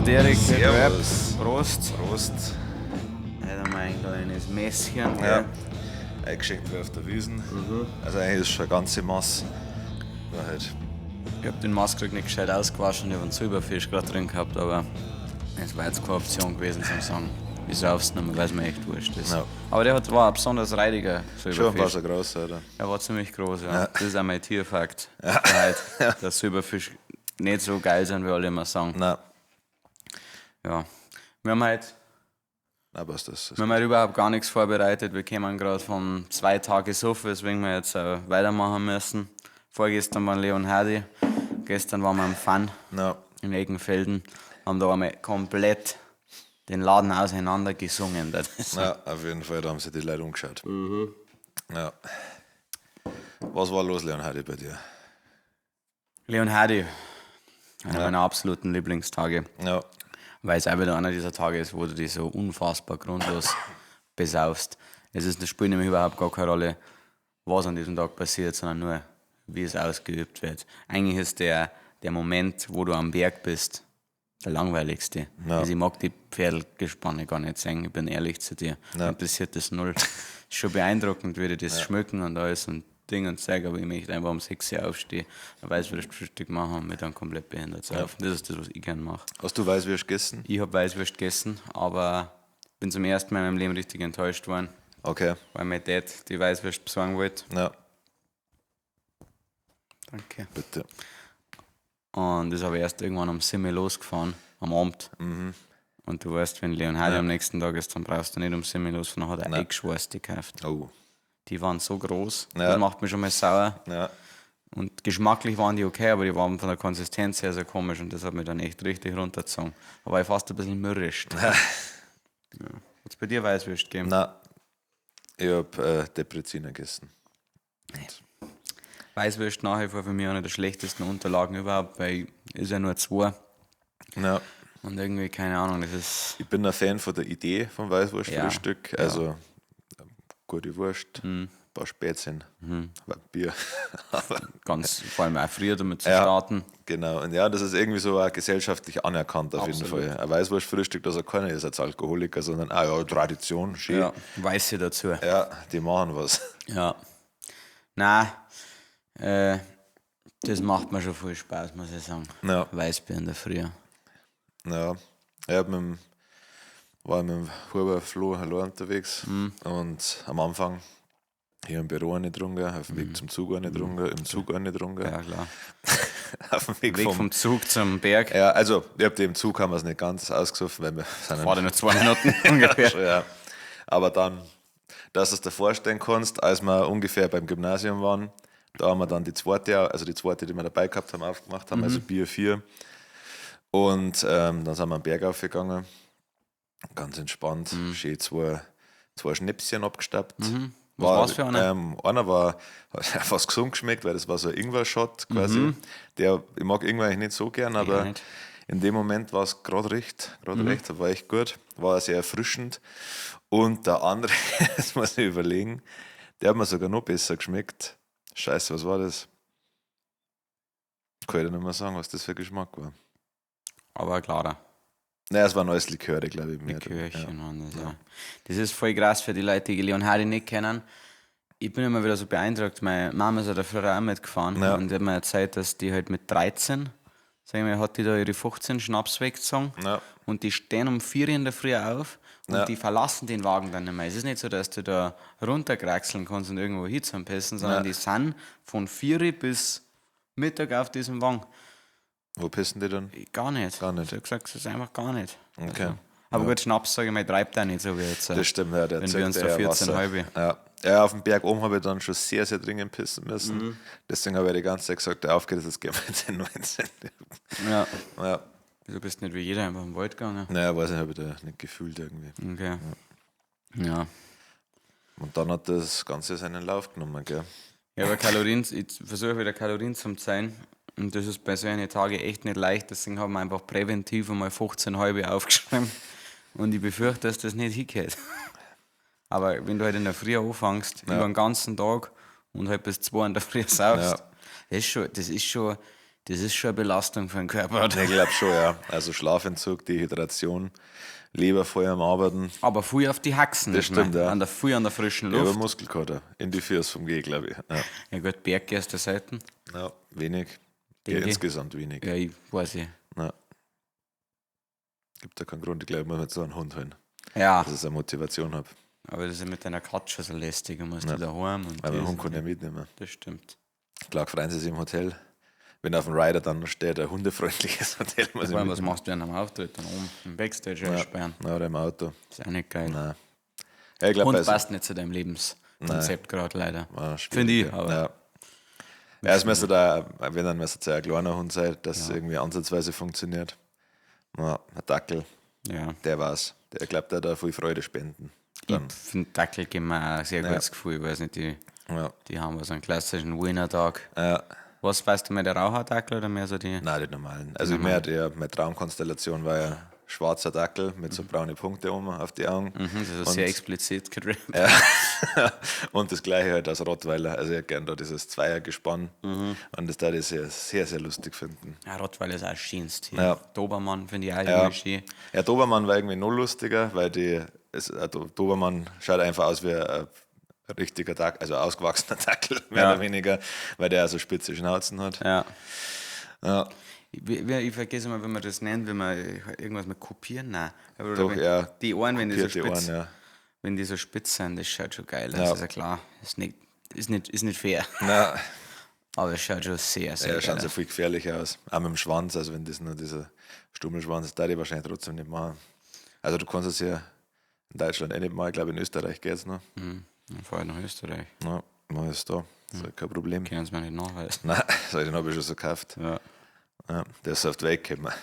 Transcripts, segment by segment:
Derek, Servus. Prost. Prost. Heute haben wir ein kleines Mässchen. Ja. Eingeschenkt wird auf der Wiesn. Also eigentlich ist es schon eine ganze Masse. Nur halt. Ich hab den Maßkrug nicht gescheit ausgewaschen, ich hab einen Silberfisch gerade drin gehabt, aber es war jetzt keine Option gewesen zum sagen, ich sauf's nicht mehr, weil es mir echt wurscht ist. Ja. Aber der war ein besonders reidiger Schon Silberfisch. war so groß, oder? Er war ziemlich groß, ja. Das ist auch mein Tierfakt. Ja. Halt, dass Silberfisch nicht so geil sind, wie alle immer sagen. Nein, Ja. Wir haben halt nein, passt das. Wir haben halt überhaupt gar nichts vorbereitet. Wir kämen gerade von 2 Tagen Suff, weswegen wir jetzt auch weitermachen müssen. Vorgestern waren Leon Hardy, gestern waren wir am Fun Ja. in Eggenfelden, haben da einmal komplett den Laden auseinander gesungen. Das ist Ja, auf jeden Fall, da haben sich die Leute umgeschaut. Ja. Was war los, Leon Hardy, bei dir? Leon Hardy, einer meiner absoluten Lieblingstage, Ja. weil es auch wieder einer dieser Tage ist, wo du dich so unfassbar grundlos besaufst. Das spielt nämlich überhaupt gar keine Rolle, was an diesem Tag passiert, sondern nur, wie es ausgeübt wird. Eigentlich ist der Moment, wo du am Berg bist, der langweiligste. Ja. Also ich mag die Pferdegespanne gar nicht sehen, ich bin ehrlich zu dir. Ja. Interessiert das null. Ist schon beeindruckend, wie die das schmücken und alles und Ding und Zeug, aber ich möchte einfach um 6 Uhr aufstehen, ein Weißwurstfrühstück machen und mich dann komplett behindert saufen. Das ist das, was ich gern mache. Hast du Weißwurst gegessen? Ich hab Weißwurst gegessen, aber bin zum ersten Mal in meinem Leben richtig enttäuscht worden, Okay. weil mein Dad die Weißwurst besorgen wollte. Ja, Danke. bitte. Und das habe ich erst irgendwann um 7 Uhr losgefahren, am Abend. Und du weißt, wenn Leon Hardy am nächsten Tag ist, dann brauchst du nicht um 7 Uhr losfahren, dann hat er Eingeschweißte gekauft. Oh. Die waren so groß, Ja. das macht mich schon mal sauer. Ja. Und geschmacklich waren die okay, aber die waren von der Konsistenz her so komisch und das hat mich dann echt richtig runtergezogen. Da war ich fast ein bisschen mürrisch. Ja. Hat's bei dir Weißwürst gegeben? Nein. Ich hab Depreziner gegessen. Weißwürst nach wie vor für mich eine der schlechtesten Unterlagen überhaupt, weil ist ja nur 2. Ja. Und irgendwie, keine Ahnung, das ist. Ich bin ein Fan von der Idee vom Weißwurstfrühstück. Ja. Also gute Wurst, ein paar Spätzchen, ein Bier. Aber Ganz, vor allem auch früher damit zu Ja. starten. Genau, und ja, das ist irgendwie so auch gesellschaftlich anerkannt auf jeden Absolut. Fall. Ein Weißwurstfrühstück, dass er keiner ist als Alkoholiker, sondern ah ja, Tradition, schön. Ja, Weiße dazu. Ja, die machen was. Ja. Nein, das macht mir schon viel Spaß, muss ich sagen. Ja. Weißbier in der Früh. Ja, ich hab mit dem, war mit dem Huber Flo allein unterwegs und am Anfang hier im Büro eine getrunken, auf dem Weg zum Zug eine getrunken, im Zug eine getrunken, Ja, klar. auf dem Weg, Weg vom, vom Zug zum Berg. Ja, also, ich hab dem Zug haben wir es nicht ganz ausgesoffen, weil wir sind War nur 2 Minuten ungefähr. Ja. Aber dann, dass du es dir vorstellen kannst, als wir ungefähr beim Gymnasium waren, da haben wir dann die zweite, also die zweite, die wir dabei gehabt haben, aufgemacht haben, also Bier 4. Und dann sind wir am Berg aufgegangen, ganz entspannt, schön zwei Schnäpschen abgestappt. Was war's für einer? Einer war, hat fast gesund geschmeckt, weil das war so ein Ingwer-Shot quasi. Der, ich mag Ingwer eigentlich nicht so gern, aber nicht. in dem Moment war es gerade recht, gerade recht, war echt gut, war sehr erfrischend. Und der andere, das muss ich überlegen, der hat mir sogar noch besser geschmeckt. Scheiße, was war das? Kann ich dir nicht mehr sagen, was das für ein Geschmack war. Aber klarer. Naja, es waren alles Liköre, glaube ich. Mehr. Likörchen waren das, ja. Das ist voll krass für die Leute, die Leon Hardy nicht kennen. Ich bin immer wieder so beeindruckt. Meine Mama ist ja da früher auch mitgefahren Ja. und die hat mir erzählt, dass die halt mit 13, sag ich mal, hat die da ihre 15 Schnaps weggezogen Ja. und die stehen um 4 Uhr in der Früh auf und Ja. die verlassen den Wagen dann nicht mehr. Es ist nicht so, dass du da runterkraxeln kannst und irgendwo hin zum Pissen, sondern Ja. die sind von 4 Uhr bis Mittag auf diesem Wagen. Wo pissen die dann? Gar nicht. Gar nicht. Sie hat gesagt, es ist einfach gar nicht. Okay. Also, aber gut, Schnaps, sage ich mal, treibt auch nicht so wie jetzt. Das stimmt, ja, der Wenn wir zeigt uns ja da eher 14 Wasser. halbe. Ja. Ja, auf dem Berg oben habe ich dann schon sehr, sehr dringend pissen müssen. Deswegen habe ich die ganze Zeit gesagt, auf geht es, jetzt gehen wir jetzt in 19. Ja. Ja. Wieso bist du nicht wie jeder einfach im Wald gegangen? Naja, weiß nicht, habe ich da nicht gefühlt irgendwie. Okay. Ja. Und dann hat das Ganze seinen Lauf genommen, gell? Ja, aber Kalorien, ich versuche wieder Kalorien zu zählen. Und das ist bei solchen Tagen echt nicht leicht. Deswegen haben wir einfach präventiv einmal 15 halbe aufgeschrieben. Und ich befürchte, dass das nicht hingeht. Aber wenn du halt in der Früh anfängst, über den ganzen Tag und halt bis 2 in der Früh saufst, Ja. das ist schon, das ist schon, Das ist schon eine Belastung für den Körper. Oder? Ich glaube schon, ja. Also Schlafentzug, Dehydration, Leber voll am Arbeiten. Aber früh auf die Haxen. Das stimmt, ja. An der, früh an der frischen Luft. Ja, aber Muskelkater. In die Füße vom Geh, glaube ich. Ja. Ja gut, Berg gehst du selten. Ja, wenig. Ja, insgesamt wenig. Ja, ich weiß ich. Ja. Gibt da keinen Grund. Ich glaube, ich muss mir so einen Hund holen. Ja. Dass ich eine Motivation habe. Aber das ist ja mit deiner Katze schon so lästig. Du musst ja. daheim. Und Aber den Hund kann ich ja mitnehmen. Das stimmt. Klar, freuen sie sich im Hotel. Wenn auf dem Rider dann steht, ein hundefreundliches Hotel. Muss Vor allem, was machst du denn am Auftritt? Dann oben im Backstage ja, einsperren. Ja, oder im Auto. Ist auch nicht geil. Nein. Ja, ich glaub, Hund passt nicht zu deinem Lebenskonzept gerade leider. Ja, Finde ich. Aber ja. Ja, es müsste da, wenn dann müsste es ja ein kleiner Hund sein, dass es irgendwie ansatzweise funktioniert. Ja, ein Dackel, ja. Der war's. Der glaubt, der da viel Freude spenden. Dann. Ich finde, Dackel geben mir ein sehr gutes Gefühl. Ich weiß nicht, die, die haben so einen klassischen Winner-Tag. Ja. Was weißt du, mehr der Rauhaardackel oder mehr so die? Nein, die normalen. Also normalen. Mehr die, meine Traumkonstellation war ja schwarzer Dackel mit so braunen Punkten oben auf die Augen. Mhm, das ist und, sehr explizit gerappt. Ja. Und das gleiche halt als Rottweiler. Also ich hätte gerne da dieses Zweiergespann. Mhm. Und das da ich sehr, sehr, sehr lustig finden. Ja, Rottweiler ist auch ein schönes Tier. Ja. Dobermann finde ich auch irgendwie schön. Ja, Dobermann war irgendwie noch lustiger, weil Dobermann schaut einfach aus wie ein richtiger Dackel, also ausgewachsener Dackel, mehr oder weniger, weil der so spitze Schnauzen hat. Ja. Ja. Ich vergesse immer, wenn man das nennt, wenn man irgendwas mit kopieren, nein. Aber doch, ja. Die Ohren, wenn die so spitz, Ohren, ja. Wenn die so spitz sind, das schaut schon geil aus. Ja. Das ist ja klar. Ist nicht fair. Nein. Aber es schaut schon sehr, sehr geil aus. Ja, schaut so viel gefährlicher aus. Auch mit dem Schwanz, also wenn das nur dieser Stummelschwanz ist, da die wahrscheinlich trotzdem nicht machen. Also du kannst es ja in Deutschland eh nicht machen, ich glaube in Österreich geht es noch. Mhm. Dann fahre ich nach Österreich. Ja, mach ich da. Das ist kein Problem. Können sie mir nicht nachweisen. Nein, den habe ich schon so gekauft. Ja. Ja, der ist auf den Weg gekommen.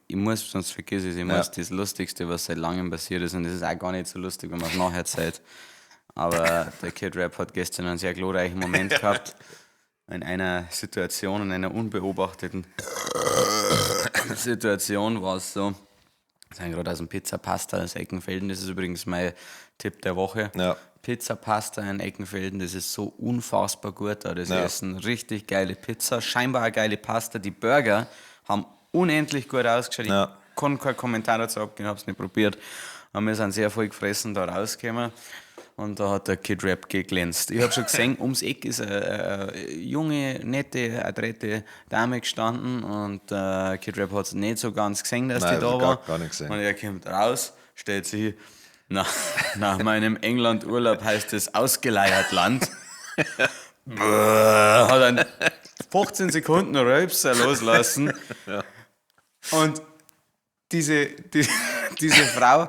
Ich muss, sonst vergiss ich es, ich muss das Lustigste, was seit langem passiert ist, und das ist auch gar nicht so lustig, wenn man es nachher zeigt. Aber der Kid Rap hat gestern einen sehr glorreichen Moment gehabt. In einer Situation, in einer unbeobachteten Situation war es so. Wir sind gerade aus dem Pizza Pasta aus Eckenfelden. Das ist übrigens mein Tipp der Woche. Ja. Pizza Pasta in Eckenfelden, das ist so unfassbar gut da. Das Essen, richtig geile Pizza, scheinbar eine geile Pasta. Die Burger haben unendlich gut ausgeschaut. Ich kann keinen Kommentar dazu abgeben, habe es nicht probiert. Aber wir sind sehr voll gefressen da rausgekommen. Und da hat der Kid Rap geglänzt. Ich habe schon gesehen, ums Eck ist eine junge, nette, adrette Dame gestanden und Kid Rap hat es nicht so ganz gesehen, dass Nein, die da war. Gar nicht gesehen. Und er kommt raus, stellt sich hin, nach meinem England-Urlaub heißt es ausgeleiert Land. Hat dann 15 Sekunden Rülpser loslassen. Ja. Und diese Frau,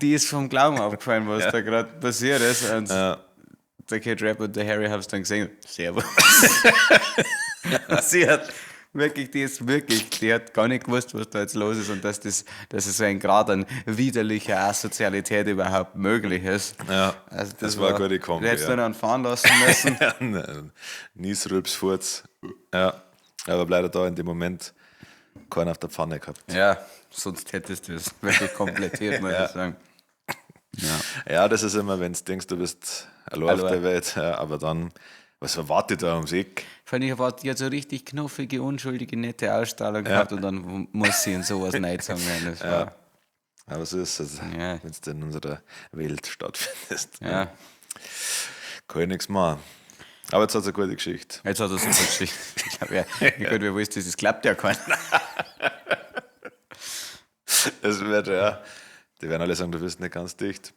die ist vom Glauben abgefallen, was da gerade passiert ist. Und der Kid Rap und der Harry haben es dann gesehen. Servus. Sie hat wirklich, die hat gar nicht gewusst, was da jetzt los ist und dass es so ein Grad an widerlicher Asozialität überhaupt möglich ist. Ja, also das war eine gute Kombi. Du hättest nur einen fahren lassen müssen. Nies, Rülps, Furz. Ja, aber leider da in dem Moment keinen auf der Pfanne gehabt. Ja, sonst hättest du es wirklich komplettiert, muss ich sagen. Ja. Ja, das ist immer, wenn du denkst, du bist allein auf der Welt, ja, aber dann, was erwartet da ums Eck? Vor allem, ich erwarte ja so richtig knuffige, unschuldige, nette Ausstrahlung gehabt und dann muss sie in sowas nein sagen. Das war Aber so ist es, wenn es in unserer Welt stattfindet. Ja. Kann ich nichts machen. Aber jetzt hat es eine gute Geschichte. Jetzt hat es eine super Geschichte. Ich glaube, ja, gut, wer wusste, das klappt ja keiner. Das wird, ja. Die werden alle sagen, du bist nicht ganz dicht.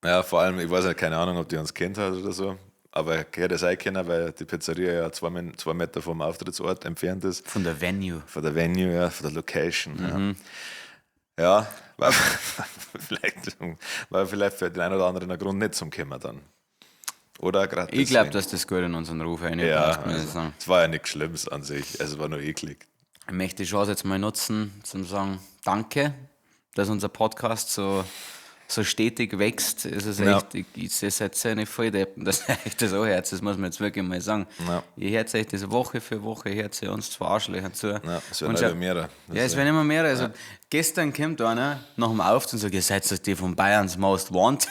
Ja, vor allem, ich weiß ja, keine Ahnung, ob die uns kennt hat oder so. Aber ich hätte es auch kennen, weil die Pizzeria ja 2 Meter vom Auftrittsort entfernt ist. Von der Venue. Von der Venue, ja, von der Location. Mhm. Ja, war vielleicht für den einen oder anderen Grund nicht zum Kommen dann. Oder gerade. Ich glaube, dass das gut in unseren Ruf reinpasst, ja, muss ich sagen. Es war ja nichts Schlimmes an sich, es war nur eklig. Ich möchte die Chance jetzt mal nutzen, zum sagen, danke, dass unser Podcast so so stetig wächst, ist es Ja. echt, ihr seid so eine Volldeppen, dass ihr euch das anhört, das muss man jetzt wirklich mal sagen. Ja. Ihr hört euch das Woche für Woche, hört ihr uns zwei Arschlöcher zu. Ja, es werden Und immer mehr. Das Ja, es ist werden immer mehr. Also gestern kommt einer nach dem Auftritt und sagt, ihr seid doch die von Bayerns Most Wanted.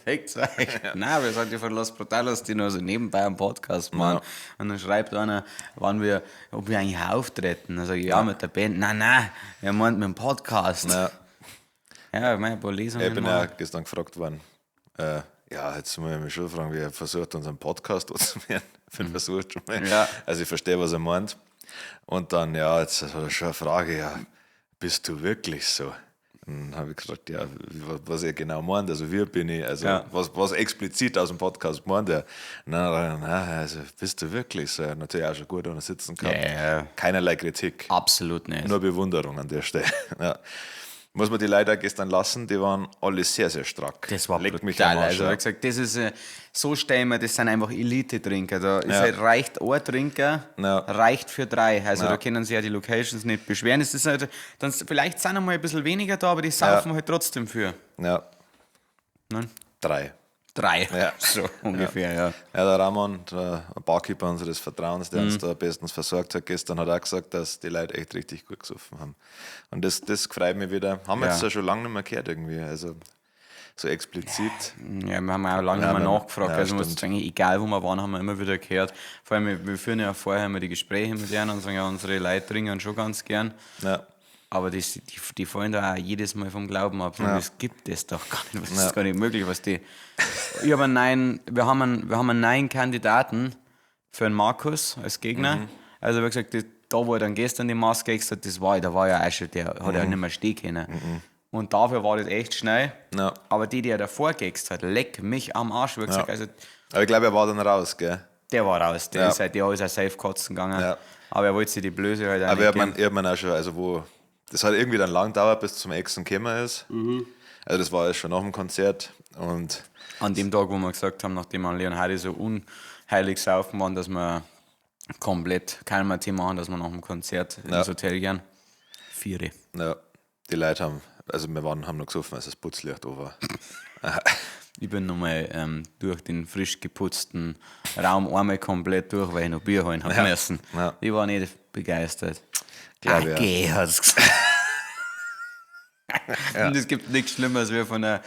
Fickt's euch. Nein, wir sind die von Los Brutalos, die nur so nebenbei einen Podcast machen. Ja. Und dann schreibt einer, wann wir, ob wir eigentlich auftreten. Dann sage ich, ja, mit der Band. Nein, nein, er meint mit dem Podcast. Ja. Ja, ich meine, ein paar Lesungen Ich bin machen. ja gestern gefragt worden, ja, jetzt muss ich mich schon fragen, wie er versucht, unseren Podcast anzuhören. Ich bin versucht schon mal. Mhm. Ja. Also ich verstehe, was er meint. Und dann, ja, jetzt hat er schon eine Frage, ja, bist du wirklich so? Dann habe ich gesagt, ja, was er genau meint, also wie bin ich, also Ja. was explizit aus dem Podcast meint er. Nein, nein, nein, also bist du wirklich so? Er hat natürlich auch schon gut unter Sitzen gehabt. Ja, ja. Keinerlei Kritik. Absolut nicht. Nur Bewunderung an der Stelle. Ja. Muss man die Leute auch gestern lassen, die waren alle sehr, sehr strack. Das war Leck brutal. mich am Arsch, also, ja. wie gesagt, das ist, so stellen wir, das sind einfach Elite-Trinker. Da ist Ja. halt, reicht ein Trinker, Ja. reicht für drei. Also Ja. da können sich ja die Locations nicht beschweren. Es ist halt, dann, vielleicht sind einmal ein bisschen weniger da, aber die saufen halt trotzdem für. Ja, Ne? drei. Drei. Ja. So ungefähr, ja. Ja, der Ramon, der Barkeeper unseres Vertrauens, der Mhm. uns da bestens versorgt hat gestern, hat auch gesagt, dass die Leute echt richtig gut gesoffen haben. Und das freut mich wieder. Haben wir Ja. jetzt ja schon lange nicht mehr gehört irgendwie. Also so explizit. Ja, wir haben auch lange nicht mehr nachgefragt. ja, also muss stimmt. sagen, egal wo wir waren, haben wir immer wieder gehört. Vor allem, wir führen ja vorher immer die Gespräche mit denen und sagen, ja, unsere Leute trinken schon ganz gern. Ja. Aber das, die fallen da auch jedes Mal vom Glauben ab. Und das gibt es doch gar nicht. Das ist gar nicht möglich, was die. Ich habe einen neuen, wir haben einen neuen Kandidaten für den Markus als Gegner. Also, wie gesagt, das, da, wo er dann gestern die Maske gekriegt hat, das war, da war ja auch schon, der hat ja nicht mehr stehen können. Und dafür war das echt schnell. Ja. Aber die, die er davor gegext hat, leck mich am Arsch. Wie gesagt, Ja. also, Aber ich glaube, er war dann raus, gell? der war raus. Der Ja. ist halt, der ist auch safe kotzen gegangen. Ja. Aber er wollte sich die Blöße halt auch Aber nicht ich geben. habe mir auch schon, also wo, das hat irgendwie dann lang gedauert, bis zum Exen gekommen ist. Mhm. Also das war ja schon nach dem Konzert und An dem Tag, wo wir gesagt haben, nachdem wir Leon Hardy so unheilig saufen waren, dass wir komplett kein mehr Thema haben, dass wir nach dem Konzert ins Hotel gehen. Viere. ja, die Leute haben, also wir waren, haben noch gesoffen, als das Putzlicht da war. Ich bin nochmal durch den frisch geputzten Raum einmal komplett durch, weil ich noch Bier holen habe müssen. Ja. Ich war nicht begeistert. Glaub ich, ja. Okay, hat's gesagt. Und es gibt nichts Schlimmeres, wie von einer,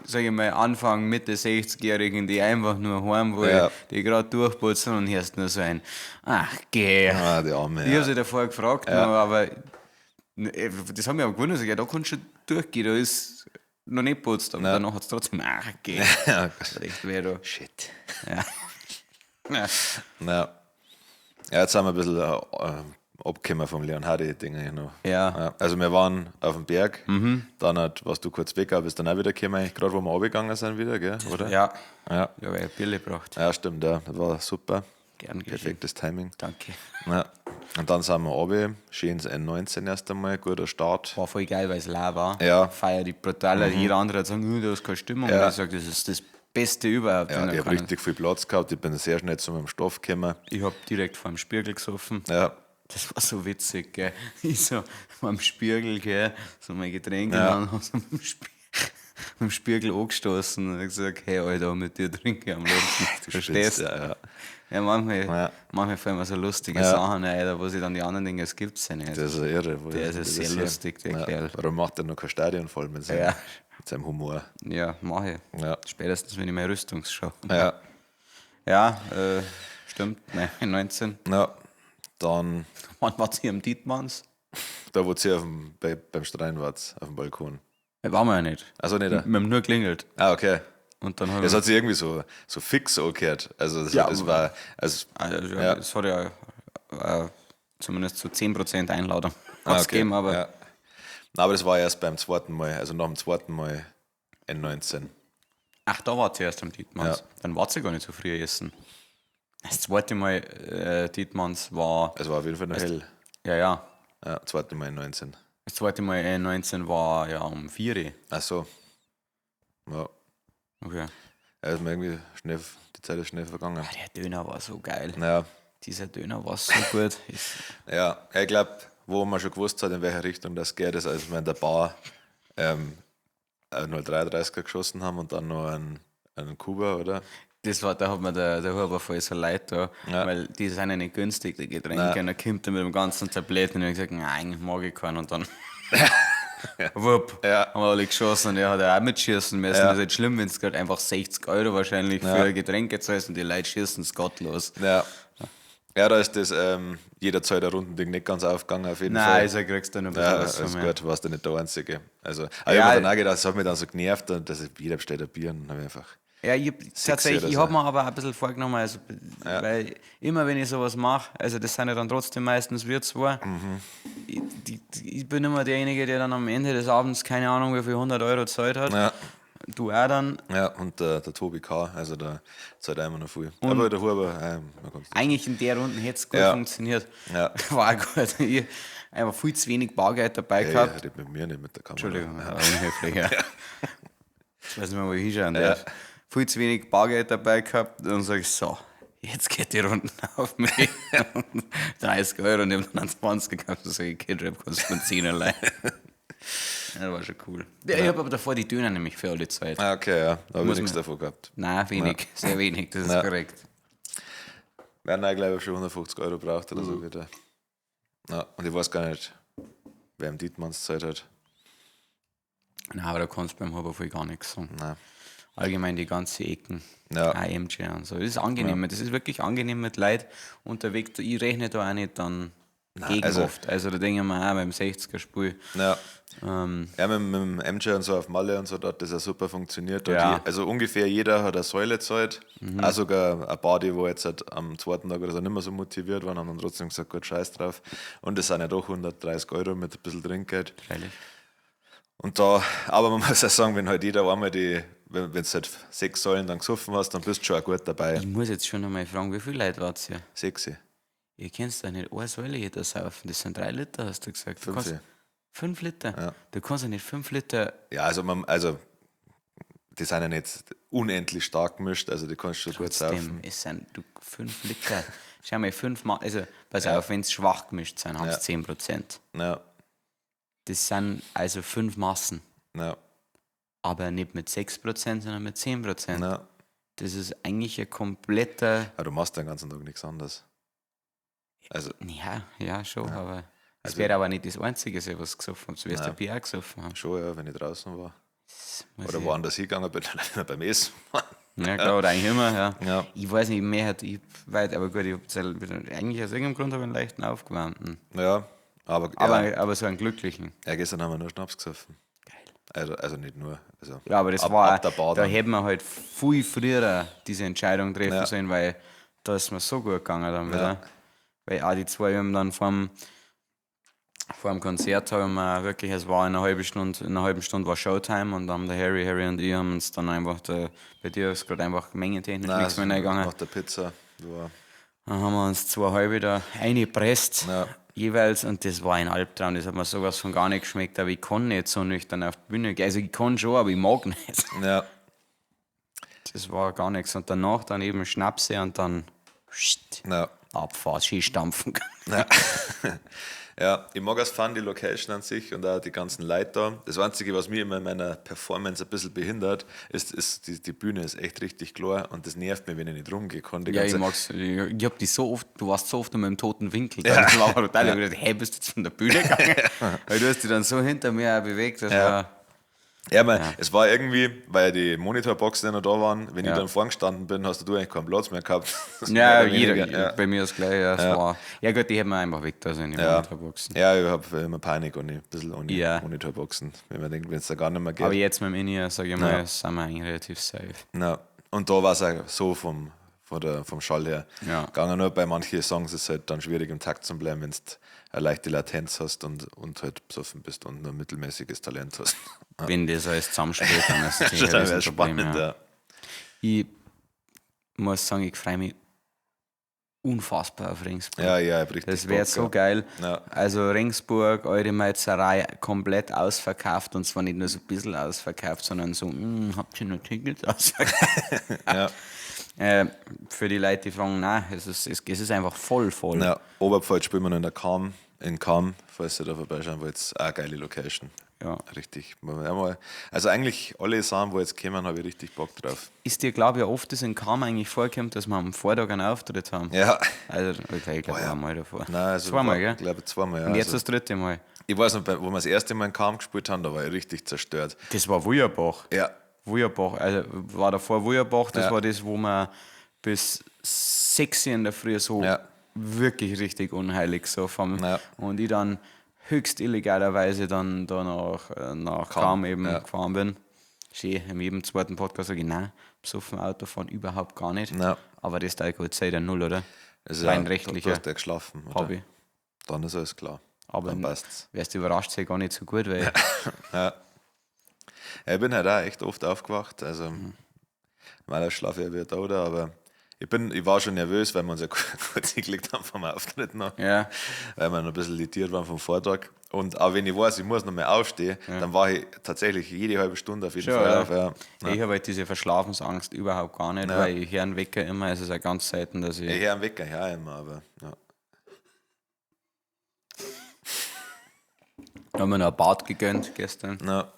sag ich mal, Anfang, Mitte 60-Jährigen, die einfach nur heim wollen, Ja. die gerade durchputzen und hörst nur so ein, ach geh. Ah, die Arme. Ich Ja. habe sie davor gefragt, noch, aber das hat mich auch gewundert. Ich sag, Ja, da kannst du schon durchgehen, da ist noch nicht putzt, aber danach hat es trotzdem, ach geh. Ja. Das hat echt weh da. Shit. Ja. Ja. Ja. Ja, jetzt sind wir ein bisschen abgekommen vom Leon Hardy-Ding eigentlich noch. Ja. Also wir waren auf dem Berg, dann hat, warst du kurz weg, aber bist dann auch wieder gekommen, eigentlich gerade wo wir runtergegangen sind wieder, gell? Oder? Ja. Ja. Ja, weil ich Bier gebracht. Ja, stimmt, ja. Das war super. Gern geschehen. Perfektes Timing. Danke. Ja. Und dann sind wir runter, schön ins N19 erst einmal, guter Start. War voll geil, weil es leer war. Ja. Mhm. Feier die brutal. Jeder andere hat gesagt, da ist keine Stimmung. Ja. Und ich sag, das ist das Beste überhaupt. Ja, Und ich da habe kann richtig viel Platz gehabt, ich bin sehr schnell zu meinem Stoff gekommen. Ich habe direkt vor dem Spiegel gesoffen. Ja, Das war so witzig, gell. Ich so am Spiegel, gell, so mein Getränk Ja. und dann hab so mit dem mit dem Spiegel angestoßen und hab gesagt, hey Alter, mit dir trinke ich am liebsten. du Verstehst spinnst, ja, ja. Ja, manchmal, Ja. manchmal fallen mir so lustige Ja. Sachen ein, Alter, wo sich dann die anderen denken, das gibt's ja nicht. Das ist ja irre. Wo Der ist ja das sehr her? lustig, der ja. Kerl. Warum macht er noch kein Stadion voll mit seinem, Ja. mit seinem Humor? Ja, mach ich. Ja. Spätestens, wenn ich meine Rüstungsschau. Ja. Ja, stimmt. Nein, 19. Ja. Dann, Wann war sie am Dietmanns? da wo sie auf dem, beim Strein wart, auf dem Balkon. Ja, waren wir ja nicht. Also nicht. Wir haben nur klingelt. Ah, okay. Und dann haben Das wir. hat sich irgendwie so fix angehört. Also das, Ja, das war, also, Also, Ja. Es hat ja zumindest zu 10% Einladung ah, hat's gegeben, aber ja. Na, aber das war erst beim zweiten Mal, also nach dem zweiten Mal N19. Ach, da war zuerst am Dietmanns. Ja. Dann war sie gar nicht so früh essen. Das zweite Mal Dietmanns war. Es war auf jeden Fall noch hell. Ja, ja. Ja, zweite Mal N19. Das zweite Mal 19 war ja um 4 Uhr. Ach so. Ja. Okay. Ja, ist mir irgendwie schnell, die Zeit ist schnell vergangen. Ah, Der Döner war so geil. Ja, Dieser Döner war so gut. Ich, ja, ich glaube, wo man schon gewusst hat, in welche Richtung das geht, ist, als man in der Bar 0,33er geschossen haben und dann noch einen Kuba, oder? Das war, da hat mir der Huber voll so leid da, Ja. weil die sind ja nicht günstig, die Getränke. Nein. Und dann kommt er mit dem ganzen Tablett und ich hab gesagt, nein, eigentlich mag ich keinen. Und dann wupp, Ja. haben wir alle geschossen und er hat ja auch mitschießen müssen. Ja. Das ist halt schlimm, wenn es gerade einfach 60 Euro wahrscheinlich Ja. für Getränke zahlst und die Leute schießen es gottlos. Ja. Ja, da ist das jeder zahlt ein Rundending nicht ganz aufgegangen, auf jeden Nein, Fall. also kriegst du noch ein bisschen Ja, was von ist mir. gut, warst du nicht der Einzige. Also, aber Ja, ich hab mir dann auch gedacht, das hat mich dann so genervt, und dass jeder bestellt ein Bier und dann hab ich einfach. Ja, ich hab, tatsächlich, oder ich so. habe mir aber auch ein bisschen vorgenommen, also, weil immer wenn ich sowas mache, also das sind ja dann trotzdem meistens wir zwei, ich bin immer derjenige, der dann am Ende des Abends keine Ahnung, wie viel 100 Euro gezahlt hat. Ja, Du auch dann. ja, und der Tobi K., also der zahlt auch immer noch viel. Aber der Huber, man kann's. Eigentlich in der Runde hätte es gut Ja. funktioniert. Ja. War auch gut. Ich einfach viel zu wenig Bargeld dabei Hey, gehabt. red mit mir, nicht mit der Kamera. Entschuldigung, ja. unhöflich, ja. Ich weiß nicht mehr, wo ich hinschauen darf. Viel zu wenig Bargeld dabei gehabt und dann sag ich so, jetzt geht die Runde auf mich. 30 Euro und ich hab dann 20 gehabt. So sag ich, okay, Rap kostet mir 10 allein. Ja, das war schon cool. Ja, ich habe aber davor die Döner nämlich für alle Zeit. Ah, okay, ja, da habe ich Muss nichts man- davon gehabt. Nein, wenig, sehr wenig, das ist Ja. korrekt. Wir haben glaube ich, schon 150 Euro braucht oder Mhm. so wieder. Ja, und ich weiß gar nicht, wer im Dietmanns Zeit hat. Nein, aber da kannst du beim Huber voll gar nichts sagen. Nein. Allgemein die ganze Ecken. Ja. AMG und so. Das ist angenehm. Das ist wirklich angenehm mit Leuten unterwegs. Ich rechne da auch nicht dann gegen also- oft. Also da denke ich mir auch beim 60er-Spiel. Ja. Ähm, Ja, mit dem MJ und so auf Malle und so, da hat das ja super funktioniert. Da Ja. Mhm. Die, also ungefähr jeder hat eine Säule gezahlt. Auch sogar ein paar, die wo jetzt halt am zweiten Tag oder so nicht mehr so motiviert waren, haben dann trotzdem gesagt, gut, scheiß drauf. Und das sind ja doch 130 Euro mit ein bisschen Trinkgeld. Freilich. Und da, aber man muss auch sagen, wenn halt jeder einmal die, wenn du halt sechs Säulen dann gesoffen hast, dann bist du schon auch gut dabei. Ich muss jetzt schon einmal fragen, wie viele Leute wart ihr? Sechs. Ihr könnt doch nicht eine Säule jeder saufen. Das sind 3 Liter, hast du gesagt. Du Fünf. kannst, 5 Liter? Ja. Du kannst ja nicht 5 Liter. Ja, also man, also die sind ja nicht unendlich stark gemischt, also die kannst du schon gut Trotzdem, saufen. es sind du, 5 Liter. Schau mal, 5 Mal, also pass auf, wenn es schwach gemischt sind, haben sie Ja. 10%. Ja, Das sind also 5 Massen. ja, Aber nicht mit 6%, sondern mit 10%. ja. Das ist eigentlich ein kompletter. Aber du machst den ganzen Tag nichts anderes. Also, Ja, ja, schon, aber. Es Also- wäre aber nicht das Einzige, sein, was gesoffen haben. Du wirst Nein. ein Bier auch gesoffen haben. schon, ja, wenn ich draußen war. Das muss Oder ich- woanders hingegangen bin, dann beim Essen. Ja, klar, oder eigentlich immer, ja. Ja. Ich weiß nicht, mehr hat, ich weit, aber gut, ich hab eigentlich aus irgendeinem Grund habe ich einen leichten aufgewärmten. Ja, aber, Aber, ja, aber so einen glücklichen. ja, gestern haben wir nur Schnaps gesoffen. Geil. Also nicht nur. Also Ja, aber das ab, war, ab der Bar da dann. hätten wir halt viel früher diese Entscheidung treffen Ja. sollen, weil da ist mir so gut gegangen dann wieder. Ja. Weil auch die zwei haben dann vorm Konzert haben wir wirklich, es war in einer halben Stunde, in einer halben Stunde war Showtime und dann haben der Harry und ich haben uns dann einfach, da, bei dir ist gerade einfach mengentechnisch Nein, nichts mehr reingegangen. Nach der Pizza. War, Dann haben wir uns zwei halbe da eingepresst, Ja. jeweils, und das war ein Albtraum, das hat mir sowas von gar nicht geschmeckt, aber ich kann nicht so nüchtern auf die Bühne gehen. Also ich kann schon, aber ich mag nicht. ja, Das war gar nichts. Und danach dann eben Schnapse und dann ja. Abfahrt, Skistampfen. Ja. ja, ich mag es fun, die Location an sich und auch die ganzen Leute da. Das Einzige, was mich immer in meiner Performance ein bisschen behindert, ist die Bühne ist echt richtig klar und das nervt mich, wenn ich nicht rumgehen kann. Die Ja, ich ganze- mag's. Ich hab dich so oft, du warst so oft in meinem toten Winkel. Ja. Das war total. Ich hab gedacht, hey, bist du jetzt von der Bühne gegangen? Weil du hast dich dann so hinter mir auch bewegt. Das Ja. war, Ja, man, es war irgendwie, weil die Monitorboxen ja noch da waren, wenn Ja. ich dann vorn gestanden bin, hast du eigentlich keinen Platz mehr gehabt. ja, Mehr oder jeder, weniger, ja. bei mir ist gleich. Ja, es war, ja gut, die hätten wir einfach weg da sind, die Ja. Monitorboxen. Ja, ich habe immer Panik ohne, ein bisschen ohne Ja. Monitorboxen, wenn man denkt, wenn es da gar nicht mehr geht. Aber jetzt mit dem In-Ear, sag ich mal, Ja. sind wir eigentlich relativ safe. Ja. Und da war es auch so vom Schall her. Ja. Gegangen nur bei manchen Songs ist es halt dann schwierig im Takt zu bleiben, wenn du eine leichte Latenz hast und halt besoffen bist und nur mittelmäßiges Talent hast. Wenn das alles zusammenspielt, dann ist das Das sicher ein wäre Riesenproblem, spannend, ja. ja. Ich muss sagen, ich freue mich unfassbar auf Regensburg. Ja, ja, ich hab richtig Das wäre Bock, so ja. geil. Ja. Also Regensburg, eure Meizerei komplett ausverkauft und zwar nicht nur so ein bisschen ausverkauft, sondern so, habt ihr noch Tickets ausverkauft? Ja. Für die Leute, die fragen, nein, es ist einfach voll, voll. Ja, Oberpfalz spielen wir noch in der Kam. In Cham, falls ihr da vorbeischauen wollt, auch eine geile Location. Ja. Richtig. Also eigentlich alle Sachen, wo jetzt kommen, habe ich richtig Bock drauf. Ist dir, glaube ich, oft das in Cham eigentlich vorkommt, dass wir am Vortag einen Auftritt haben? Ja. Also, okay, ich glaube, Oh ja. einmal davor. Nein, also zweimal, gell? Ich glaube zweimal, ja. Und jetzt also, das dritte Mal. ich weiß noch, wo wir das erste Mal in Cham gespielt haben, da war ich richtig zerstört. Das war Wujerbach. Ja. Wujerbach, also war davor Wujerbach, das Ja. war das, wo wir bis 6 Uhr in der Früh so Ja. wirklich richtig unheilig gesoffen haben. Ja. Und ich dann höchst illegalerweise dann danach nach Cham eben ja. gefahren bin. Schön, in jedem zweiten Podcast sage ich, nein, besoffen Autofahren überhaupt gar nicht. Ja. Aber das ist Alkohol zählt ja null, oder? Das ist Rein ja, rechtlicher Du hast ja geschlafen. Oder? Hobby. Dann ist alles klar. Aber dann passt's. Wärst du überrascht, sei gar nicht so gut, weil Ja. Ja, ich bin halt auch echt oft aufgewacht. Also, normalerweise schlafe ich ja wieder da, oder? Aber ich war schon nervös, weil wir uns ja kurz hingelegt haben vom Auftritt noch. ja, Weil wir noch ein bisschen irritiert waren vom Vortag. Und auch wenn ich weiß, ich muss noch mehr aufstehen, dann war ich tatsächlich jede halbe Stunde auf jeden Schon, Fall oder? auf. Ja. Ich habe halt diese Verschlafensangst überhaupt gar nicht, Ja. weil ich höre einen Wecker immer, es ist ja ganz selten, dass ich. Ich höre einen Wecker, ja, immer, aber ja. Da haben wir noch ein Bad gegönnt gestern. Ja.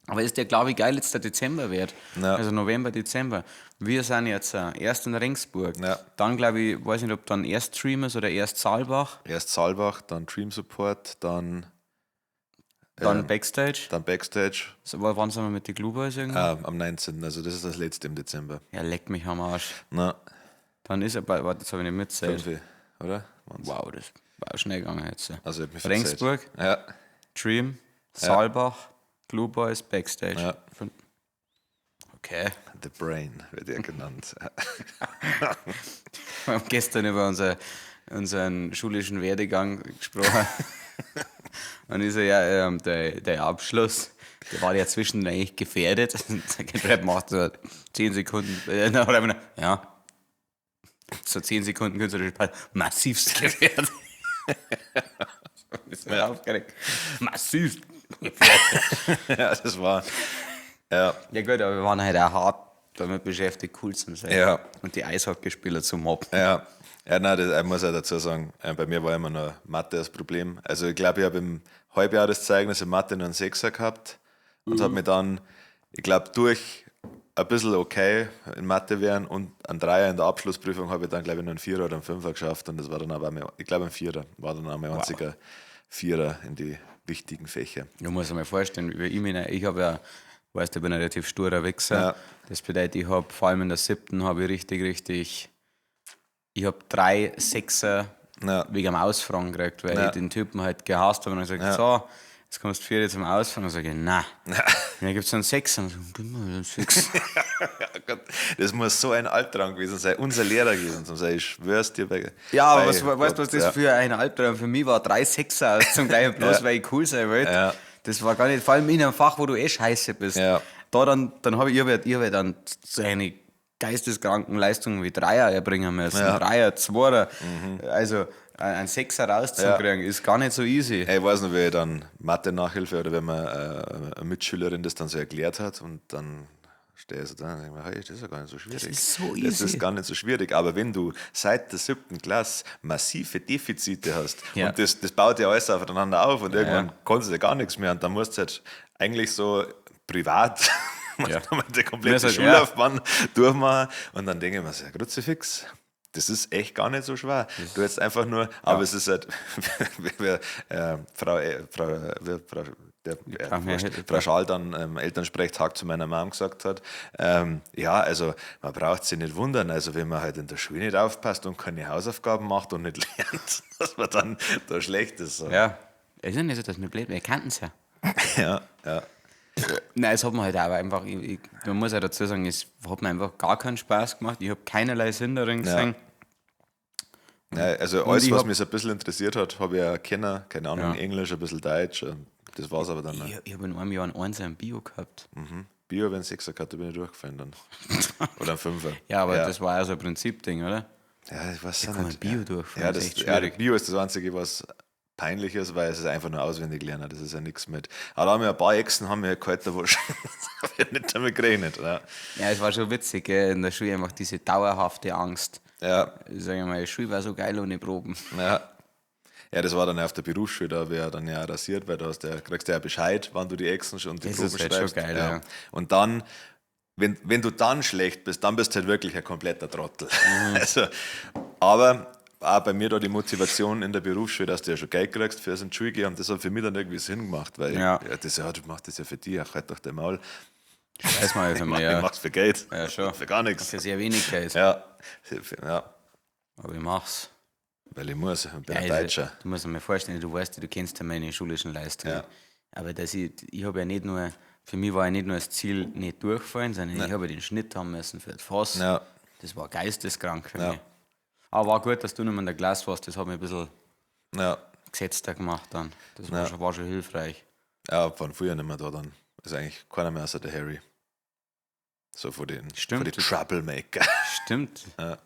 Aber ist ja, glaube ich, geil, jetzt der Dezember wird. Ja. Also November, Dezember. Wir sind jetzt erst in Regensburg. Ja. Dann, glaube ich, weiß nicht, ob dann erst Dreamers oder erst Saalbach, Erst Saalbach, dann Dream Support, dann, dann Backstage. dann Backstage So, wann sind wir mit den Glue Boys irgendwie? am 19. Also das ist das letzte im Dezember. Ja, leck mich am Arsch. Na, Dann ist er, warte, das habe ich nicht mitzählt. 5, oder? Waren's? Wow, das war auch schnell gegangen jetzt. Also ich hab mich verzählt. Regensburg, Ja, Dream, Saalbach, Glue Boys, Backstage. Ja. Okay. The Brain wird er genannt. Wir haben gestern über unseren schulischen Werdegang gesprochen. Und ich so, ja, der Abschluss, der war ja zwischen eigentlich gefährdet. Und der Rap macht so 10 Sekunden, dann hat er immer noch, ja, so 10 Sekunden künstlerische Pause, massivst gefährdet. Ist ja. Aufgeregt. Massivst gefährdet. ja, das war. Ja, Ja gut, aber wir waren halt auch hart damit beschäftigt, cool zu sein. Ja. Und die Eishockeyspieler zu mobben. ja. Ja, nein, das, ich muss auch dazu sagen, bei mir war immer noch Mathe das Problem. Also ich glaube, ich habe im Halbjahreszeugnis in Mathe nur einen Sechser gehabt und habe mir dann, ich glaube, durch ein bisschen okay in Mathe werden und einen Dreier in der Abschlussprüfung habe ich dann, glaube ich, nur einen Vierer oder einen Fünfer geschafft und das war dann aber, mein, ich glaube, ein Vierer, war dann auch mein einziger Vierer in die wichtigen Fächer. Du musst dir mal vorstellen, wie ich mich, ich habe ja, weißt du, ich bin ein relativ sturer Wichser. Ja. Das bedeutet, ich habe vor allem in der siebten habe ich richtig, ich habe 3 Sechser Ja. wegen dem Ausfragen gekriegt, weil Ja. ich den Typen halt gehasst habe und gesagt, so, jetzt kommst du 4 zum Ausfragen. Und sage ich, nein. Und dann gibt es einen Sechser. Und ich so, gib mir einen Sechser. Ja, Gott, das muss so ein Albtraum gewesen sein, unser Lehrer gewesen sein, ich schwör's dir. Bei, Ja, aber bei was, weißt du, was Gott, das ja. für ein Albtraum für mich war? 3 Sechser aus zum gleichen, bloß weil ich cool sein wollte. Ja. Das war gar nicht, vor allem in einem Fach, wo du eh scheiße bist. Ja. Da dann habe ich, ich hab ja dann so eine geisteskranken Leistungen wie Dreier erbringen müssen. Ja. Mhm. Dreier, Zweier. Also ein Sechser rauszukriegen, ist gar nicht so easy. Ey, ich weiß noch, wie ich dann Mathe-Nachhilfe oder wenn man eine Mitschülerin das dann so erklärt hat und dann stehe ich so da und denke mir, hey, das ist ja gar nicht so schwierig. Das ist so Das easy. ist gar nicht so schwierig. Aber wenn du seit der 7. Klasse massive Defizite hast Ja. und das baut ja alles aufeinander auf und irgendwann ja. kannst du ja gar nichts mehr und dann musst du halt eigentlich so privat Ja. die komplette Mir so, ja. Schullaufbahn durchmachen und dann denke ich mir so, ja, Kruzifix. Das ist echt gar nicht so schwer. Du hättest einfach nur, aber es ist halt, wie, Frau, Frau, wie, Frau, der, brauchen wir wurscht, nicht. Frau Schall dann Elternsprechtag zu meiner Mom gesagt hat, ja, also man braucht sich nicht wundern, also wenn man halt in der Schule nicht aufpasst und keine Hausaufgaben macht und nicht lernt, dass man dann da schlecht ist. So. Ja. Es ist ja nicht so, dass wir blöd, wir kannten es ja. Ja, ja. Nein, es hat mir halt auch einfach, man muss ja dazu sagen, es hat mir einfach gar keinen Spaß gemacht. Ich habe keinerlei Sinn darin gesehen. Ja, also alles, ich was hab- mich so ein bisschen interessiert hat, habe ich ja kennen, keine Ahnung, Ja. Englisch, ein bisschen Deutsch, und das war es aber dann. Ich habe in einem Jahr einen Einser im Bio gehabt. Bio, wenn Sechser gehabt, da bin ich durchgefallen dann. Oder ein Fünfer. Ja, aber das war ja so ein Prinzipding, oder? Ja, ich weiß auch kann man nicht. Bio durchführen, Ja, das das, ist echt ja, schwierig. Bio ist das Einzige, was peinlich ist, weil es ist einfach nur auswendig lernen. Das ist ja nichts mit. Aber da haben wir ein paar Echsen haben wir gehalten, wo schon hab ich nicht damit gerechnet. Ja. Ja, es war schon witzig, gell? In der Schule einfach diese dauerhafte Angst. Ja, Ich sage mal, die Schule war so geil ohne Proben. ja. Ja, das war dann auf der Berufsschule, da wäre dann ja rasiert, weil da hast du ja, kriegst du ja Bescheid, wann du die Exen schon und die Das Proben ist halt schon schreibst. geil, ja. Und dann, wenn du dann schlecht bist, dann bist du halt wirklich ein kompletter Trottel. Mhm. Also, aber auch bei mir da die Motivation in der Berufsschule, dass du ja schon Geld kriegst fürs in die Schule gehen, und das hat für mich dann irgendwie Sinn gemacht, weil Ja. ja, das, ja, du machst das ja für dich, ach, halt doch dein Maul. Weiß man einfach Ich mal, ja. mach's für Geld. Ja, schon. Für gar nichts. Für sehr wenig Geld. Ja. Ja, Aber ich mach's. weil ich muss, ich bin ein Also, Deutscher. Du musst dir mal vorstellen, du weißt, du kennst ja meine schulischen Leistungen. Ja. Aber dass ich habe ja nicht nur, für mich war ja nicht nur das Ziel, nicht durchfallen, sondern ich habe ja den Schnitt haben müssen für das Fass. Ja. Das war geisteskrank für Ja. mich. Aber war gut, dass du nicht mehr in der Klasse warst, das hat mich ein bisschen Ja. gesetzter gemacht dann. Das war schon hilfreich. Ja, von früher nicht mehr da dann. Ist eigentlich keiner mehr außer der Harry. So von den, Stimmt. von den Troublemaker. Stimmt. Ja,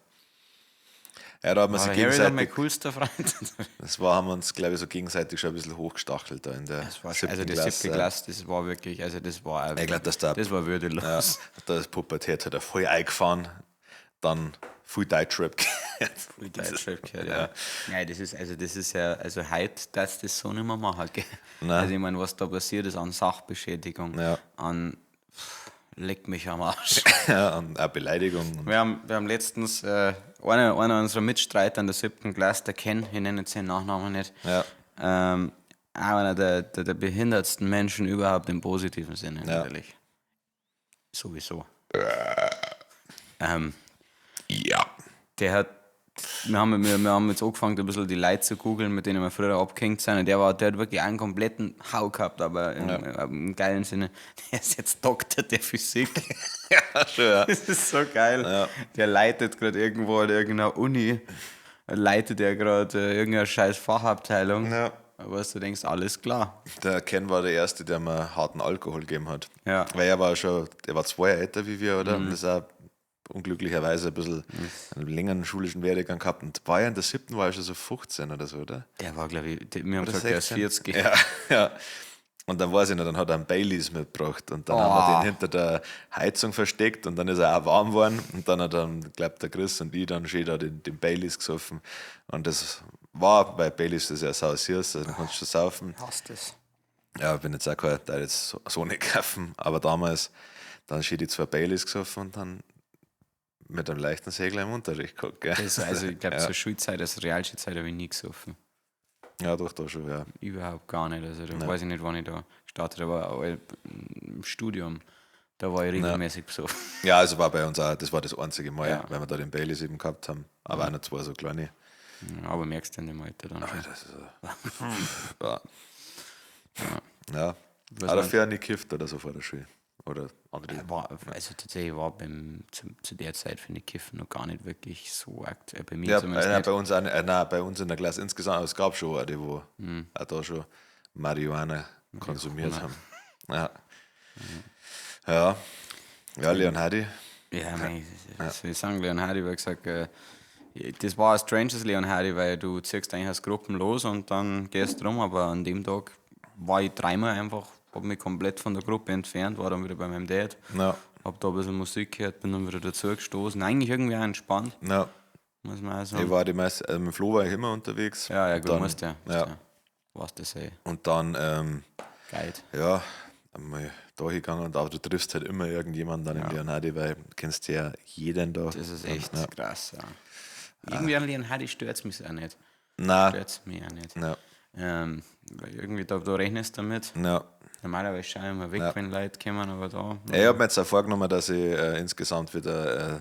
da hat man War sich der Harry dann mein gegenseitig, coolster Freund? das war, haben wir uns, glaube ich, so gegenseitig schon ein bisschen hochgestachelt da in der Das war, siebten also die Klasse. siebte Klasse, das war wirklich, also das war Ich glaub, dass da- das war würdelos. Ja, da ist Pubertät hat er voll eingefahren, dann viel Deutschrap gehört. Viel Deutschrap gehört, ja. Nein, das ist, also das ist ja, also heute darfst du das so nicht mehr machen, gell? Nein. Also ich meine, was da passiert ist an Sachbeschädigung, Ja. an leck mich am Arsch. Ja, und auch Beleidigung. Und, Wir haben letztens einer unserer Mitstreiter in der siebten Klasse, der Ken, ich nenne jetzt seinen Nachnamen nicht, Ja. auch einer der behindertsten Menschen überhaupt im positiven Sinne, Ja. natürlich. Sowieso. Ja. Der hat, wir haben jetzt angefangen, ein bisschen die Leute zu googeln, mit denen wir früher abgehängt sind. Und der hat wirklich einen kompletten Hau gehabt, aber im geilen Sinne. Der ist jetzt Doktor der Physik. Ja, schon, ja. Das ist so geil. Ja. Der leitet gerade irgendwo an irgendeiner Uni, leitet er gerade irgendeine scheiß Fachabteilung. Ja. Aber du denkst, alles klar. Der Ken war der Erste, der mir harten Alkohol gegeben hat. Ja. Weil er war schon, der war 2 Jahre älter wie wir, oder? Und das auch unglücklicherweise ein bisschen einen längeren schulischen Werdegang gehabt. Und war er in der siebten, war er schon so 15 oder so, oder? Der war, glaube ich, wir haben Oder gesagt, der ist 16? 40. Ja, ja. Und dann weiß ich noch, dann hat er einen Baileys mitgebracht und dann Oh. haben wir den hinter der Heizung versteckt und dann ist er auch warm geworden und dann hat dann, glaub der Chris und ich dann schön da den Baileys gesoffen. Und das war, weil Baileys ist ja sau süß, also den kannst du schon saufen. Hasst es. Ja, ich bin jetzt auch kein, der jetzt so nicht kaufen, aber damals dann schön die 2 Baileys gesoffen und dann mit einem leichten Segler im Unterricht geguckt. Gell? Das ist, also, ich glaube, Ja. zur Schulzeit, als Realschulzeit habe ich nie gesoffen. Ja, doch, da schon, ja. Überhaupt gar nicht. Also, da weiß ich nicht, wann ich da gestartet habe, aber auch im Studium, da war ich regelmäßig besoffen. Ja, also war bei uns auch, das war das einzige Mal, Ja. weil wir da den Baileys eben gehabt haben. Aber auch noch 2 so kleine. Ja, aber merkst du in dem Alter dann schon. Das ist ja. Ja. Was Auch dafür auch nicht gekifft oder so vor der Schule. Oder andere. War, also tatsächlich war zu der Zeit, finde ich, Kiffen noch gar nicht wirklich so aktuell. Bei mir Ja, zumindest nicht. bei uns auch nicht, nein, bei uns in der Klasse insgesamt, aber es gab schon auch die, wo auch da schon Marihuana konsumiert haben. Ja. Ja. Ja, Leonhardi. Ja, mei, was soll ich sagen, Leon Hardy, weil gesagt, das war ein stranges Leon Hardy, weil du ziehst eigentlich als Gruppen los und dann gehst rum, aber an dem Tag war ich dreimal einfach, hab mich komplett von der Gruppe entfernt, war dann wieder bei meinem Dad, Ja. hab da ein bisschen Musik gehört, bin dann wieder dazu gestoßen. Eigentlich irgendwie auch entspannt, Ja. muss man auch sagen. Ich war die meiste, also mit Flo war ich immer unterwegs. Ja, ja, gut, Dann, musst ja. Musst Ja. ja. Was das ey. Und dann, Geil. ja, einmal da hingegangen und auch du triffst halt immer irgendjemanden dann im Leonhardi, weil du kennst ja jeden da. Das ist echt Ja. krass, ja. Irgendwie an Leon Hardy stört es mich auch nicht. Nein. Stört es mich auch nicht. Ja. Weil irgendwie da rechnest du damit. Ja. Normalerweise schaue ich immer weg, wenn Leute kommen, aber da. Ja, ich habe mir jetzt auch vorgenommen, dass ich insgesamt wieder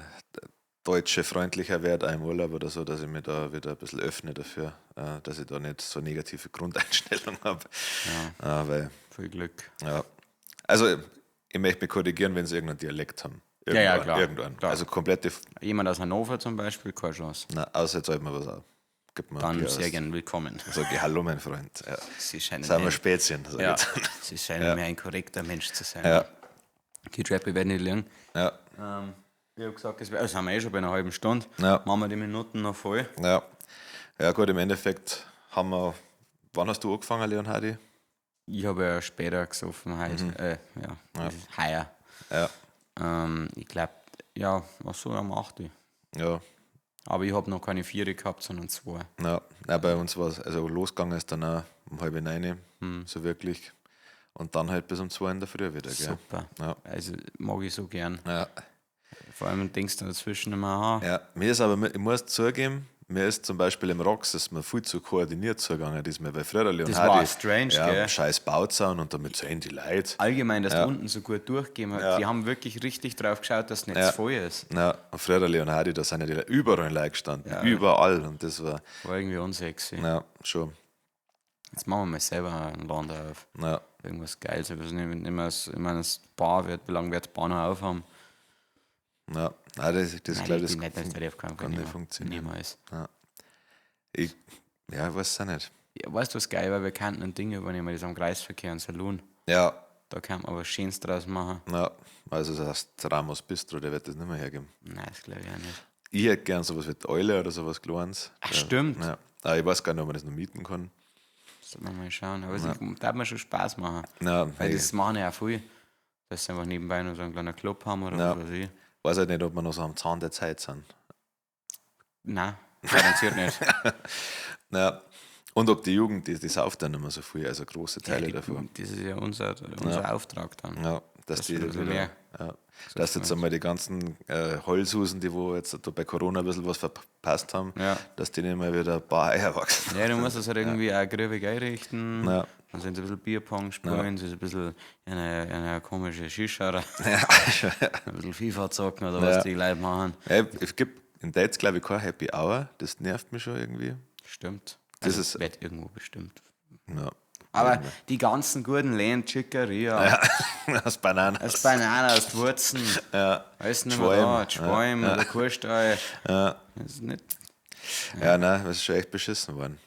deutsche freundlicher werde, auch im Urlaub oder so, dass ich mich da wieder ein bisschen öffne dafür, dass ich da nicht so negative Grundeinstellung habe. Ja. Weil, Viel Glück. ja. Also, ich möchte mich korrigieren, wenn sie irgendeinen Dialekt haben. Ja, ja, Irgendwann, klar. Irgendwann. Klar. Also komplette, Jemand aus Hannover zum Beispiel, keine Chance. na, außer jetzt mir was auf. Gib mir ein Dann Bier sehr aus. gern willkommen. Sag ich, hallo mein Freund. Ja. Sie scheinen, Sind wir ein, Spezien, sag ja, ich dann. Sie scheinen mir ein korrekter Mensch zu sein. Ja. Die Treppe werden nicht liegen. Ja, Ich habe gesagt, das sind wir eh schon bei einer halben Stunde. Ja. Machen wir die Minuten noch voll. ja. Ja, gut, im Endeffekt haben wir. Wann hast du angefangen, Leonhardi? Ich habe ja später gesoffen, heute. Ja, heuer. Ja. Ich glaube, ja, was so am 8. Ja. Aber ich habe noch keine 4 gehabt, sondern 2. Ja, nein, bei uns war es, also losgegangen ist dann auch um 8:30, so wirklich. Und dann halt bis um 2 in der Früh wieder. Gell? Super. Ja. Also mag ich so gern. Ja. Vor allem denkst du dazwischen immer, aha. Ja, mir ist aber, ich muss zugeben, mir ist zum Beispiel im Rocks, ist mir viel zu koordiniert zugegangen, diesmal bei früher Leon Das Hardy. war strange, ja, gell? Scheiß Bauzaun und damit sehen die Leute. Allgemein, dass du unten so gut durchgehen hat. Ja. Die haben wirklich richtig drauf geschaut, dass es nicht Ja. zu voll ist. Ja, und früher Leon Hardy, da sind ja die Leute überall Leute gestanden. Ja. Überall. Und das war, War irgendwie unsexy. ja, schon. Jetzt machen wir mal selber einen Land auf. Ja. Irgendwas Geiles. Ich weiß nicht, nicht mehr, ich meine, das Bar wird, wie lange wird die Bar noch aufhaben? Ja, nein, das Nein, glaube ich, die das nicht, das darf kein kann nicht funktionieren. Niemals. Ich, ja, ich weiß es auch nicht. Ja, weißt du, was geil war? Wir könnten ein Ding übernehmen, das am Kreisverkehr, ein Saloon. Ja, Da kann man aber Schönes draus machen. ja, also das heißt Ramos Bistro, der wird das nicht mehr hergeben. Nein, das glaube ich auch nicht. Ich hätte gern sowas wie die Eule oder sowas Kleines. Ach, ja. stimmt. Ja. Aber ich weiß gar nicht, ob man das noch mieten kann. Das sollte man mal schauen. Aber es darf mir schon Spaß machen. Ja, Weil ich das machen ja auch viel. Dass sie einfach nebenbei noch so einen kleinen Club haben oder Ja. was weiß ich. weiß halt nicht, ob wir noch so am Zahn der Zeit sind. Nein, garantiert nicht. Ja. Und ob die Jugend, die sauft dann nicht mehr so viel, also große Teile Ja, davon. Das ist ja unser Auftrag dann. Ja, dass Das die wird ein bisschen wieder, mehr. ja, dass jetzt einmal die ganzen Heulsusen, die wo jetzt da bei Corona ein bisschen was verpasst haben, Ja. dass die nicht mal wieder ein paar Eier wachsen. Ja, du musst das halt irgendwie auch grübig einrichten. Ja. Dann sind sie ein bisschen Bierpong spielen, sie sind ein bisschen in eine komische Shisha, ein bisschen FIFA zocken oder was Ja. die Leute machen. Ja, es gibt in Dates, glaube ich, kein Happy Hour. Das nervt mich schon irgendwie. Stimmt. Das Also, ist- wird irgendwo bestimmt. Ja. Aber die ganzen guten Läden, Chicaria, Aus Bananen. das Banane, das Wurzen, Ja. alles nicht mehr Schwalm. da, die Schwalm, der Kuhstall. Ja. Das ist nicht ja, nein, das ist schon echt beschissen worden.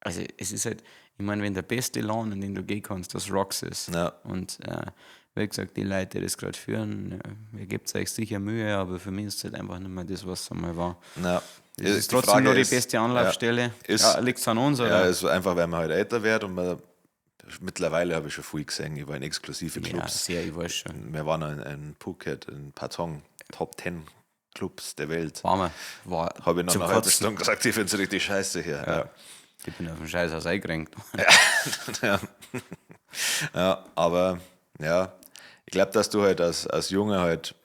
also es ist halt, ich meine, wenn der beste Laden, in den du gehen kannst, das Rocks ist. Ja. Und wie gesagt, die Leute, die das gerade führen, ihr gebt euch sicher Mühe, aber für mich ist es halt einfach nicht mehr das, was es einmal war. Ja. Es ist trotzdem nur die beste Anlaufstelle. Ja, ist, ja, liegt es an uns, oder? ja, ist einfach, weil man halt älter wird und man, mittlerweile habe ich schon viel gesehen. Ich war in exklusive Ja, Clubs. sehr, ich weiß schon. Wir waren in Phuket, in Patong, Top 10 Clubs der Welt. War mir. War Habe ich nach zum einer halben Kotzen. Stunde gesagt, ich finde es richtig scheiße hier. Ja. Ich bin auf dem Scheißhaus eingerenkt. Ja. Ja, aber ja, ich glaube, dass du halt als Junge halt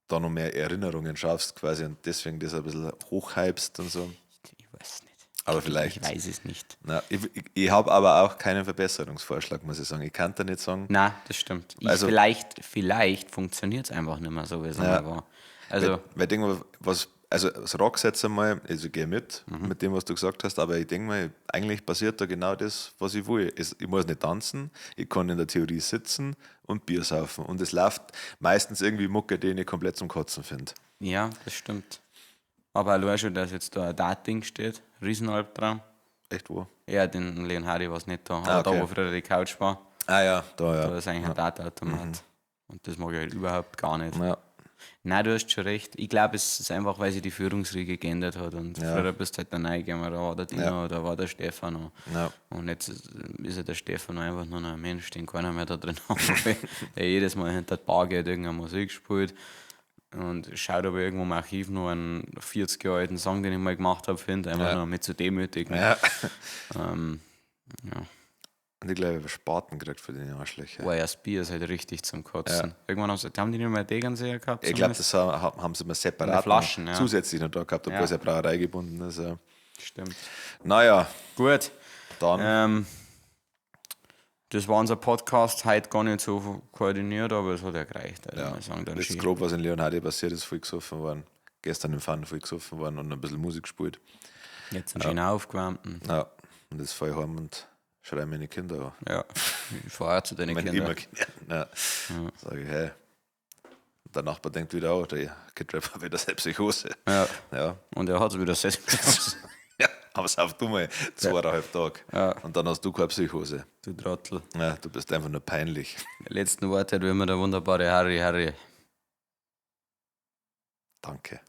da noch mehr Erinnerungen schaffst quasi und deswegen das ein bisschen hochhypst und so. Ich weiß nicht. Aber vielleicht. Ich weiß es nicht. Na, ich habe aber auch keinen Verbesserungsvorschlag, muss ich sagen. Ich kann da nicht sagen. Nein, das stimmt. Ich, Also- vielleicht funktioniert es einfach nicht mehr so, wie es einmal war. Also, Weil ich denke mal, was, also das Rock jetzt einmal, also ich gehe mit, mit dem, was du gesagt hast, aber ich denke mal, eigentlich passiert da genau das, was ich will. Ich muss nicht tanzen, ich kann in der Theorie sitzen und Bier saufen. Und es läuft meistens irgendwie Mucke, die ich nicht komplett zum Kotzen finde. ja, das stimmt. Aber allein schon, dass jetzt da ein Dating steht, Riesenalbtraum. Echt wo? Ja, den Leonhardi war es nicht da. Aber Ah, okay. da, wo früher die Couch war, Ah ja, da ja. da ist eigentlich ein Data-Automat. Und das mag ich halt überhaupt gar nicht. Ja, Nein, du hast schon recht. Ich glaube, es ist einfach, weil sich die Führungsriege geändert hat. Und früher bist du halt dann reingegangen, da war der Dino, da war der Stefano. Ja. Und jetzt ist ja der Stefano einfach nur noch ein Mensch, den keiner mehr da drin haben will, der jedes Mal hinter die Bar geht, irgendeine Musik spielt. Und schaut, ob ich irgendwo im Archiv noch einen 40 Jahre alten Song, den ich mal gemacht habe, finde, einfach nur um mich zu demütigen. ja. Ja. Und ich glaube, ich habe Spaten gekriegt für den Arschlöcher. Oh ja, das Bier ist halt richtig zum Kotzen. Irgendwann haben sie, haben die nicht mehr Tegernseher gehabt? Ich glaube, zumindest? das haben sie mir separat In Flaschen, noch ja. zusätzlich noch da gehabt, obwohl Ja. es ja Brauerei gebunden ist. Ja. Stimmt. Naja, Gut. dann. Das war unser Podcast, heute gar nicht so koordiniert, aber es hat ja gereicht. Also Ja, mal sagen, dann das ist schön. grob, was in Leonhardi passiert ist, viel gesoffen worden. Gestern im Fun viel gesoffen worden und ein bisschen Musik gespielt. Jetzt einen schön aufgewärmten. Ja, und jetzt fahre ich heim und schreie meine Kinder an. Ja, ich fahre auch zu deinen Meine Kindern. immer Kinder. Ja. Sag ich, hey. Und der Nachbar denkt wieder, oh, der Kid Rap hat wieder seine Psychose. Ja. Ja. Und er hat wieder selbst. Ja, aber sauf du mal 2,5 Tage. Ja. Und dann hast du keine Psychose. Du Trottel. Ja, du bist einfach nur peinlich. Die letzten Worte hat wie immer der wunderbare Harry Harry. Danke.